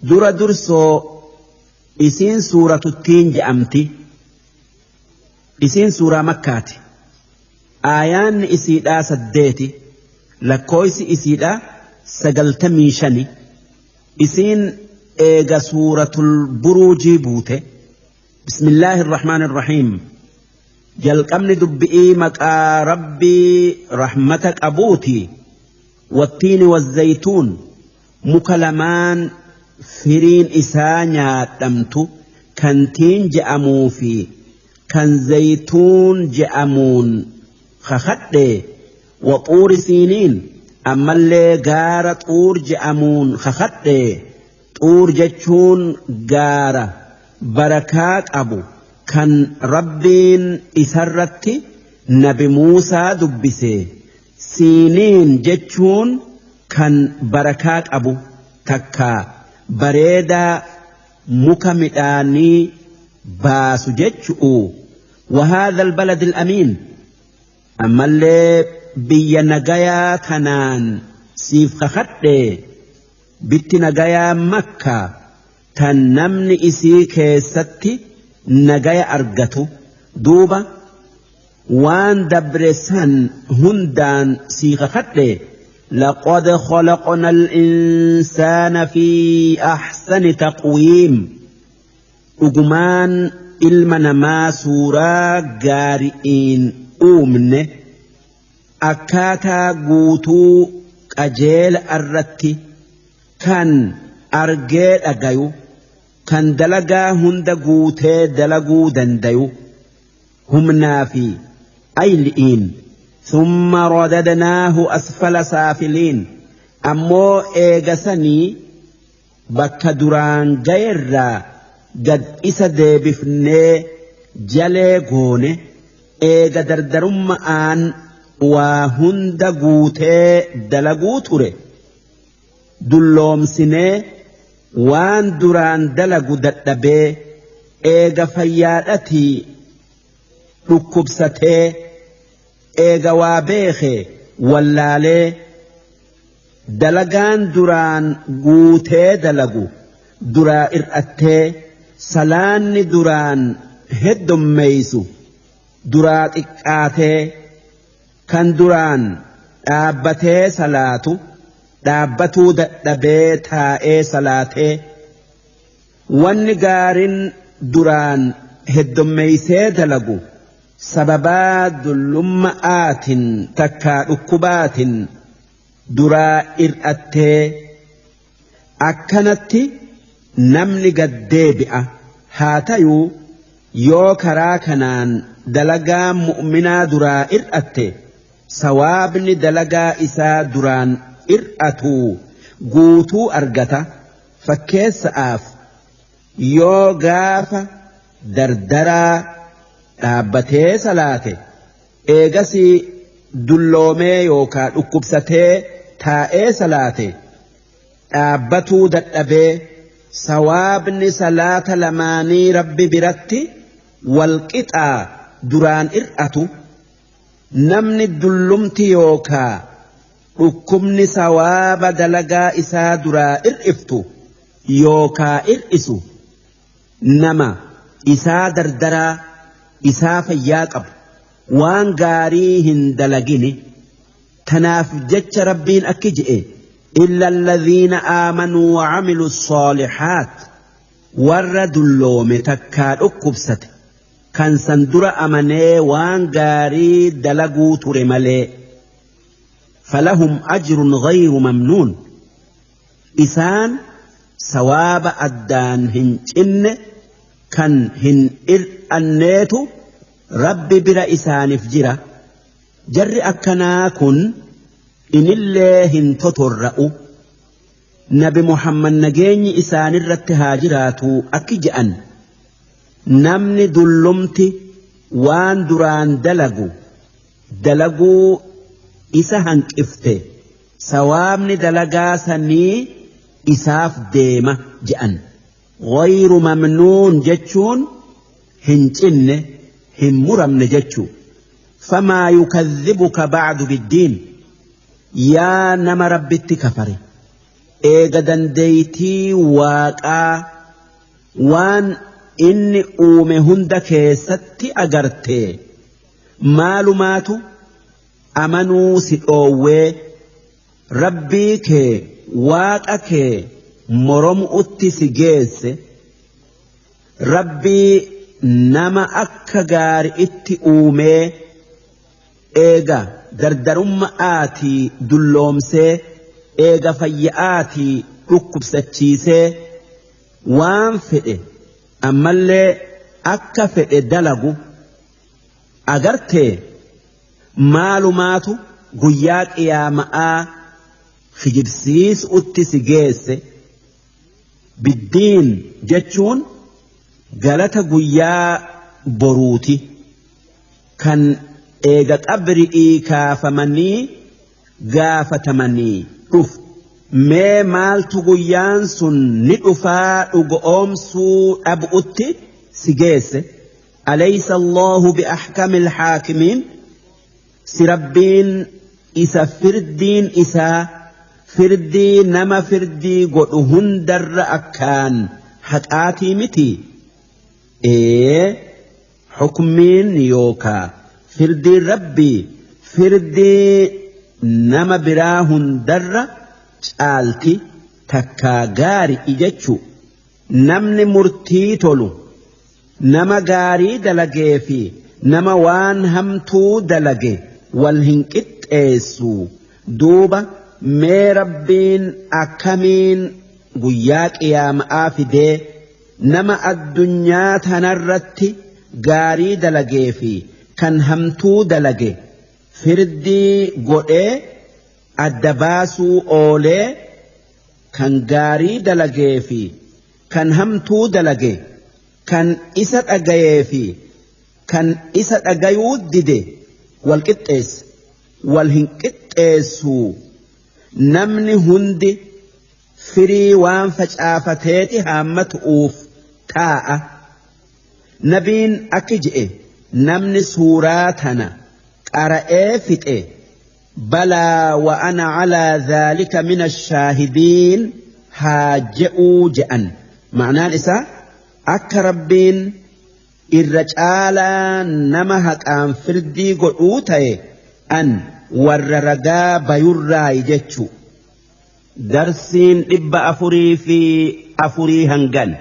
Dura dursoo isiin suuratuttiin je'amti. Isiin suuraa Makkaati. Aayaanni isiidhaa 8, lakkooysi isiidhaa 95. Isiin eega suuratul Buruujii buute. Bismillaahi irrahmaani irrahiim. Jalqabni dubbi'ii maqaa Rabbii rahmata qabuuti. Wattiini wazzaytuun, muka lamaan firiin isaa nyaadhamtu kan tiin je'amuu fi kan zaytuun je'amuun kakadhe. Wa xuuri siiniin, ammallee gaara Xuur je'amuun kakadhe. Xuur jechuun gaara barakaa qabu kan Rabbiin isarratti nabi Muusaa dubbise. Siiniin jechuun kan barakaa qabu takka bareedaa muka midhaanii baasu jechu'u. وهذا البلد الأمين, ammallee biyya nagayaa kanaan siif kakadhe. Bitti nagayaa Makka tan namni isii keessatti nagaya argatu. Duuba waan dabre san hundaan sii kakadhe. لقد خلقنا الإنسان في أحسن تقويم, dhugumaan ilma namaa suuraa gaari'iin uumne, akkaataa guutuu qajeela irratti, kan argee dhagayu, kan dalagaa hunda guutee dalaguu dandayu, humnaa fi ayli'iin. ثم رددناه أسفل سافلين, ammoo eegasanii bakka duraan gayerraa gad isa deebifnee jalee goone, eega dardarumma'aan waa hunda guutee dalaguu ture dulloomsinee, waan duraan dalagu dadhabee, eega fayyaadhatii dhukkubsatee, eega waa beeke wallaalee, dalagaan duraan guutee dalagu duraa ir'attee, salaanni duraan heddommeeysu duraa xiqqaatee, kan duraan dhaabbatee salaatu dhaabbatuu dadhabee taa'ee salaatee, wanni gaarin duraan heddommeeysee dalagu sababaa dullumma'aatiin takkaa dhukkubaatiin duraa ir'attee, akkanatti namni gad deebi'a. Haa tayuu, yoo karaa kanaan dalagaa mu'minaa duraa ir'atte, sawaabni dalagaa isaa duraan ir'atu guutuu argata. Fakkeessa'aaf, yoo gaafa dardaraa dhaabbatee salaate, eegasii dulloomee yookaa dhukkubsatee taa'ee salaate, dhaabbatuu dadhabee, sawaabni salaata lamaanii Rabbi biratti walqixaa duraan ir'atu. Namni dullumti yookaa dhukkubni sawaaba dalagaa isaa duraa ir'iftu yookaa ir'isu nama isaa dardaraa isaa fayyaa qabu waan gaarii hin dalagini. Tanaaf jecha Rabbiin akki je'e: إلا الذين آمنوا وعملوا الصالحات. Warra dulloome takkaa dhukkubsate kan san dura amanee waan gaarii dalaguu ture malee, فلهم أجر غير ممنون, isaan sawaaba addaan hin cinne kan hin ir'anneetu Rabbi bira isaaniif jira. Jarri akkanaa kun inillee hin totorra'u. Nabi Muhammad, nageenyi isaanirratti haa jiraatu, akki je'an: namni dullumti waan duraan dalagu dalaguu isa hanqifte, sawaabni dalagaa sanii isaaf deema je'an. غير ممنون jechuun hin cinne, hin muramne jechuu. فما يكذبك بعد بالدين, yaa nama Rabbitti kafare. Eega dandeeytii waaqaa waan inni uume hunda keessatti agarte maalumaatu amanuu si dhoowwee rabbii kee waaqa kee moromu'utti si geesse rabbii nama akka gaari'itti uumee eega dardarumma'aatii dulloomsee eega fayya'aatii dhukkubsachiisee waan fedhe ammallee akka fedhe dalagu agartee maalumaatu guyyaa qiyaama'aa kijibsiisuutti si geesse biddiin jechuun galata guyyaa boruuti kan eega qabri'ii kaafamanii gaafatamanii dhufu. Mee maaltu guyyaan sun ni dhufaa dhugoomsuu dhabu'utti si geesse? Alaysa Allahu bi'ahkamil haakimiin si rabbiin isa firdiin isaa firdii nama firdii godhu hundarra akkaan haqaatii miti? Ee hukmiin yookaa firdiin rabbii firdii nama biraa hundarra caalti takkaa gaari jechu. Namni murtii tolu nama gaarii dalagee fi nama waan hamtuu dalage wal hin qixxeessu. Duuba mee rabbiin akkamiin guyyaa qiyaama'aa fidee nama addunyaa tanarratti gaarii dalagee fi kan hamtuu dalage firdii godhee adda baasuu oolee kan gaarii dalagee fi kan hamtuu dalage kan isa dhagayee fi kan isa dhagayuu dide wal qixxeessa wal hin qixxeessuu namni hundi firii waan facaafateeti haammatu'uuf taa'a. Nabiin akki je'e namni suuraa tana qara'ee fixe balaa wa ana calaa dhaalika min ashaahidiin haa je'uu je'an. Ma'naan isaa akka rabbiin irra caalaa nama haqaan firdii godhuu ta'e an warra ragaa bayurraayi jechu. Darsiin 404 hangan.